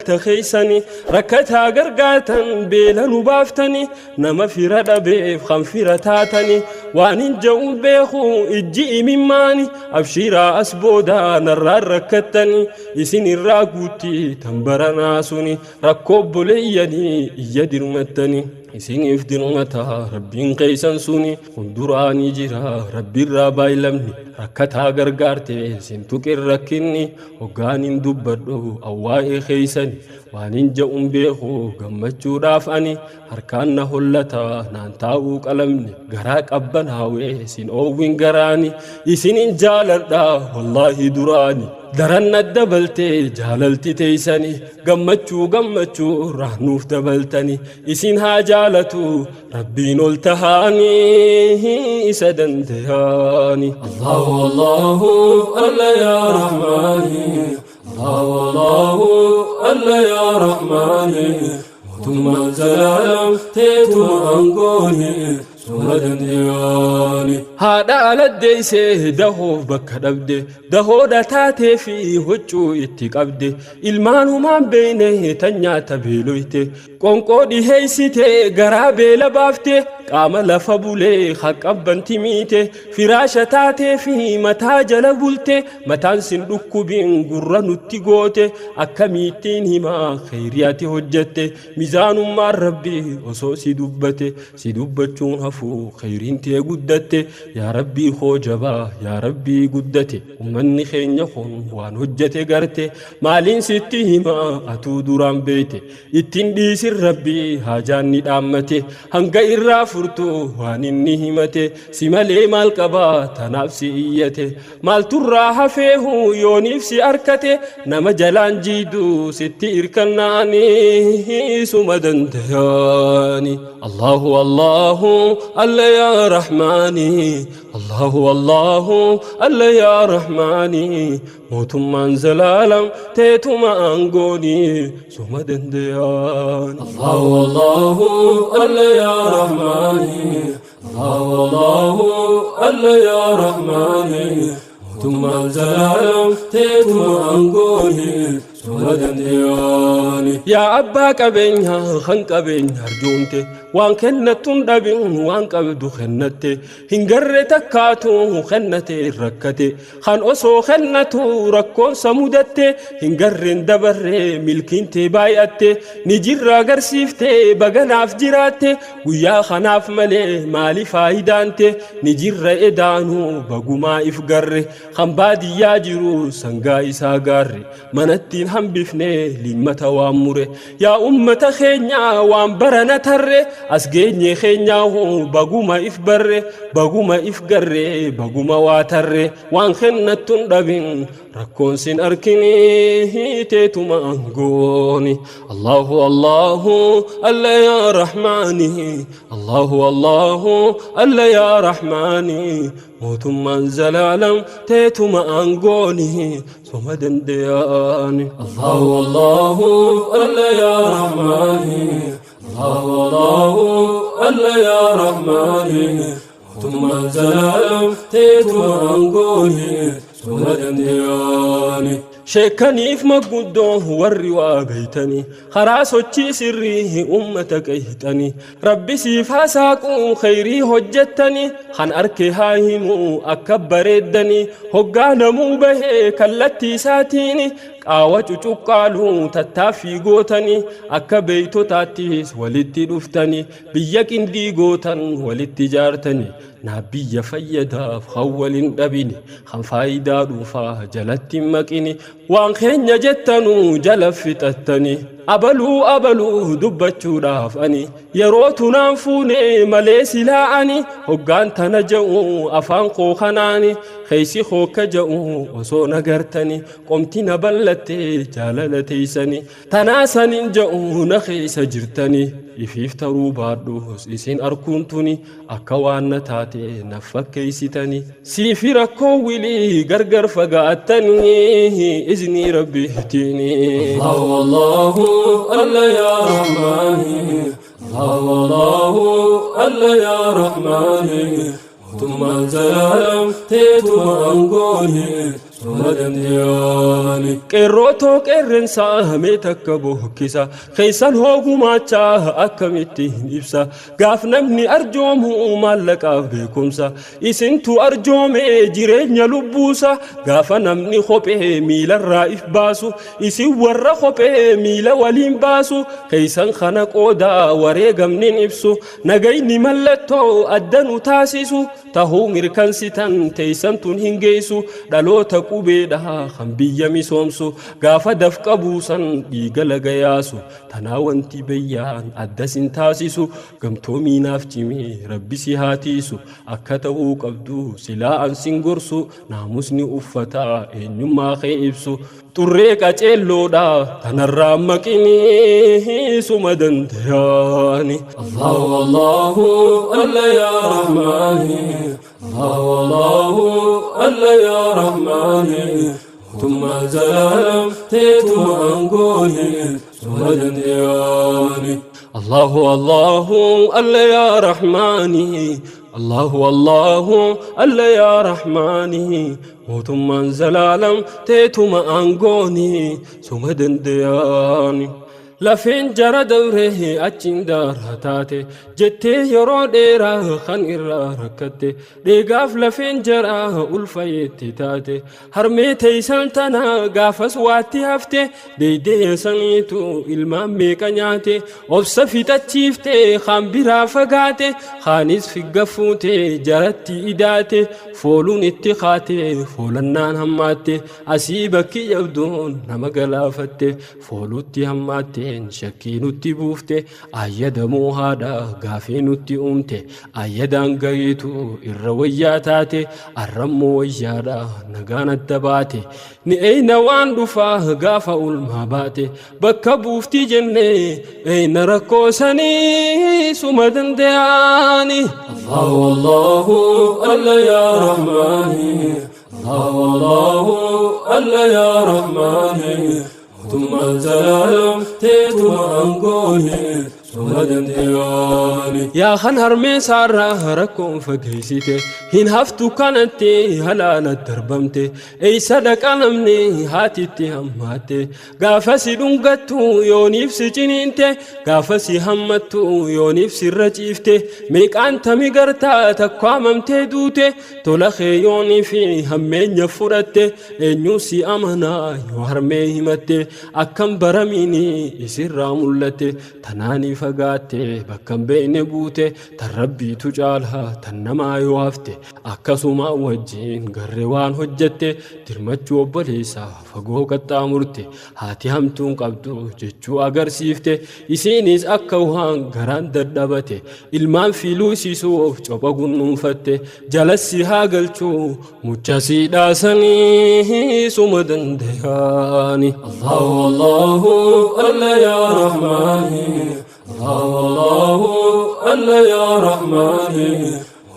Keeysani rakkataa gargaartan, beela nu baaftani, nama fira dhabeef kan fira taatani. Waan hin je'uun beeku, ijji imimmaani. Abshiiraa, as boodaa narraan rakkattani. Isin irraa guutti tan baranaa suni. Rakkoo obboleeyyanii iyya dirmattani. Isiniif dirmata rabbiin keeysan suni. Hunduraanii jira rabbiirraa baay'lamni. Rakkataa gargaarte sin tuqin rakkinni. Hoggaaniin dubbadhu awwaa'ee keeysani, waan hin je'uun beeku. Gammachuudhaaf ani harkaan na hollata, naan taa'uu qalamni. Garaa qabbanaawee sin oowwin garaani. Isinin jaaladha wallaahi, duraani daran na dabaltee jaalalti teeysani. Gammachuu gammachuu irraa nuuf dabaltani. Isin haa jaalatu rabbiin ol tahaanii isa dandayaani. Allahu Allahu alla ya Rahmani, Allahu Allahu alla ya Rahmani. Mootummaan zalaalam teetuma aangooni, suma dandeeyani. Haadha aladdeeysee dahoof bakka dhabde, dahoodha taatee fi huccuu itti qabde, ilmaanumaan beeyne tan nyaata beeloyte, qonqoo dhiheeysite, garaa beela baafte, qaama lafa bulee haqqabbanti miite, firaasha taatee fi mataa jala bulte, mataan sin dhukkubin gurra nutti goote. Akkamiittiin himaa kheyrii ati hojjette? Mizaanummaan rabbii osoo si dubbate, si dubbachuun hafuu kheyriin tee guddatte. Yaa rabbii koo jabaa, yaa rabbii guddate. Ummanni keenya kun waan hojjete garte. Maaliin sitti himaa? Atuu duraan beeyte. Ittiin dhiisin, rabbii haajaan ni dhaammate. Hanga irraa furtu waan inni himate. Si malee maal qabaa? Tanaaf si iyyate. Maalturraa hafeehu yooniif si arkate? Nama jalaan jiidu sitti irkannaanii, suma dandayani. Allahu Allahu alla ya Rahmaani, Allahu Allahu alla ya Rahmaani. Mootummaan zalaalam teetuma aangooni, suma dandayani. Allahu Allahu alla ya Rahmani, Allahu Allahu alla ya Rahmani. Mootummaan zalaalam teetuma aangooni, suma dandeeyani. Yaa abbaa qabeenyaa kan qabeenya arjoomte, waan kennattuun dhabin, waan qabdu kennatte. Hin garre takkaatu kennate rakkate. Kan osoo kennatu rakkoonsa mudatte, hin garreen dabarre. Milkiintee baay'atte, ni jirra agarsiifte. Baganaaf jiraatte guyyaa kanaaf malee maali faayidaante? Ni jirra edaanuu, bagumaa if garre. Kan baadiyyaa jiru sangaa isaa gaarre, manattiin hambifne limmata waan mure. Yaa ummata keenyaa, waan barana tarre as geenye keenyaa, baguma if barre, baguma if garre, baguma waa tarre. Waan kennattuun dhabin, rakkoon sin arkini, teetuma aangooni. Allahu Allahu alla ya Rahmaani, Allahu Allahu alla ya Rahmaani. Mootummaan zalaalam teetuma aangooni, soma dandeeyani. Allahu Allahu alla ya Rahmani, Allahu Allahu alla ya Rahmani. Mootummaan zalaalam teetuma aangooni, suma dandeeyani. Sheekaniif maguddoo warri waa beeytanii, karaa sochii sirrii ummata qeeyxanii, rabbi siif hasaaquu kheyrii hojjettanii. Kan arke haa himuu akka bareeddanii. Hoggaa namuu bahee kallattii isaatiin qaawa cucuqqaaluu tattaaffii gootanii, akka beeytotaattis walitti dhuftanii, biyya qindii gootan walitti ijaartanii. Naaf biyya fayyadaaf kan walin dhabini, kan faayidaa dhuunfaa jalatti hin maqini, waan keenya jettanuu jala fixattanii. Abaluu abaluu dubbachuudhaaf ani yeroo tunaan fuune malee, silaa ani hoggaan tana je'u afaan koo kanaani keeysi kookka je'u osoo nagartani. Qomti na ballattee jaalala teeysani. Tanaa sanin je'u na keeysa jirtani. Ifiif taruu baadhus isin arkuun tuni akka waan na taate na fakkeeysitani. Siifi rakkoo wilii gargar fagaattanii, iznii rabbiitiini. Allahu Allahu alla ya Rahmani, Allahu Allahu alla ya Rahmani. Mootummaan zalaalam teetuma aangooni, suma Suma danda'ani. Qeerrootoo qeerrensaa mee takka bohokkisa keessan hoo gumaachaa akkamitti hin ibsa gaaf namni arjoomu maallaqaaf beekumsa isintu arjoome jireenya lubbuusa gaafa namni kophee miilarraa if baasu isin warra kophee miila waliin baasu keessan kana qoodaa wareegamnin ibsu nagayni mallattoo adda nu taasisu tahuu mirkansitan teeysan tun hin geessu dhaloota qubeedha kan biyya misoomsu gaafa dafqa buusan dhiiga laga yaasu tanaa wanti bayyaan adda sin taasisu gamtoomiinaaf cimee rabbi si haa tiisu akka ta'uu qabdu silaa an sin gorsu naamusni uffataa eenyummaa kee ibsu xurree qaceelloodha tanarraa maqinii suma danda'ani. Allahu Allahu alla ya Rahmani Allahu Allahu alla ya Rahmani Mootummaan zalaalam teetuma aangooni suma danda'ani. Allahu Allahu alla ya Rahmani Allahu Allahu alla ya Rahmani mootummaan zalaalam teetuma aangooni suma danda'ani. Lafeen jara dabree achiin daaraa taate jettee yeroo dheeraa kan irraa rakkatte dheegaaf lafeen jaraa ulfayeetti taate harmee teeysan tana gaafas waatti hafte deeydee saniitu ilmaan meeqa nyaate obsa fixachiifte kaan biraa fagaate kaanis figga fuute jaratti idaate fooluun itti kaate foolannaan hammaatte asii bakki jabduun nama galaafatte foolutti hammaatte shakkii nutti buufte ayyadamuu haadha gaafii nutti uumte ayyadaan gahiitu irra wayyaa taate arrammoo wayyaadha nagaan adda baate ni eyna waan dhufaa gaafa ulmaa baate bakka buufti jenne eyna rakkoo sanii suma danda'ani. Allahu Allahu alla ya Rahmani Allahu Allahu alla ya Rahmani Mootummaan zalaalam teetuma aangooni suma danda'ani. Yaa kan harmee saarraa rakkoon fageessite hin haftu kanatti halaala darbamte eeysa dhaqa namni haatitti hammaatte gaafa si dhungattu yooniif si ciniinte gaafa si hammattu yooniif sirra ciifte meeqaan tami gartaa takkaamamtee duute tola kee yoonii fi hammeenya fudhatte eenyuu si amanaa yoo harmee himatte akkam baramiini isirraa mul'atte tanaanii fagaatte bakka hin beekne buute tan rabbiitu caalaa tan namaa yoo hafte akkasuma wajjin garree waan hojjette dirmachuu obboleessaa fagoo qaxxaamurte haati hamtuun qabdu jechuu agarsiifte isiinis akka waan garaan dadhabate ilmaan fiiluusiisuuf copha gunnuunfatte jalassi haa galchuu mucha sii dhaasanii suma danda'ani. Allahu Allahu alla ya Rahmani Allahu Allahu alla ya Rahmani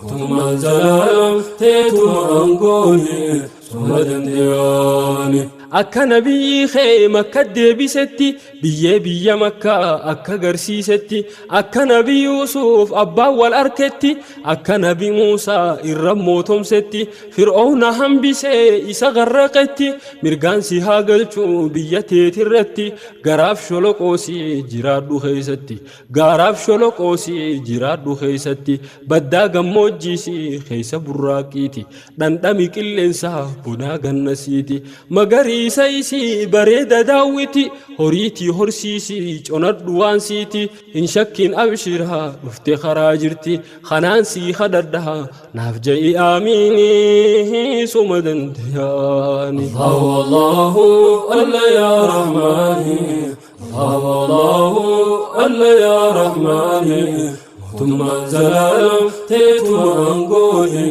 Mootummaan zalaalam teetuma aangooni suma danda'ani. Akka nabiyyi kee makka deebisetti biyyee biyya makkaa akka garsiisetti akka nabi Yuusuf abbaan wal arketti akka nabi Muusaa irra mootomsetti fir'oona hambisee isa garraqetti mirgaan si haa galchuu biyya teetirratti garaaf sholoqoosii jiraadhu keessatti gaaraaf sholoqoosii jiraadhu keessatti baddaa gammoojjiisii keessa burraaqiiti dhandhami qilleensaa bonaa gannasiiti magariisa isii bareeda daawwiti horiitii horsiisii conadhu waan siiti hin shakkin abshiraa dhufte karaa jirti kanaan sii kadhadhaa naaf ja'i aamiinii suma danda'ani. Allahu Allahu alla ya Rahmani Allahu Allahu alla ya Rahmani Mootummaan zalaalam teetuma aangooni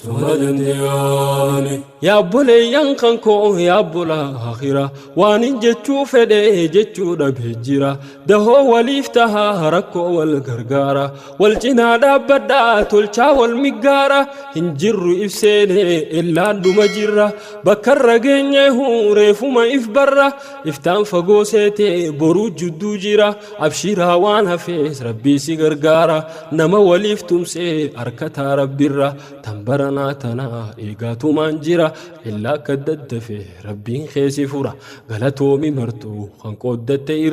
suma danda'ani. Yaa obboleeyyan kan koo yaa obbolaa akhira waan hin jechuu fedhe jechuu dhabee jira dahoo waliif tahaa rakkoo wal gargaara wal cinaa dhaabbadhaa tolchaa wal miggaara hin jirru ibseene illaan dhuma jirra bakka irra geenyeehu reefuma if barra iftaan fagoo seete boruu jidduu jira abshiraa waan hafees rabbii si gargaara nama waliif tumsee harkataa rabbirra tan baranaa tanaa eegaatumaan jira. jira. Illaa akka daddafe Rabbiin kee si fura. Galatoomi martuu kan qooddatte irra.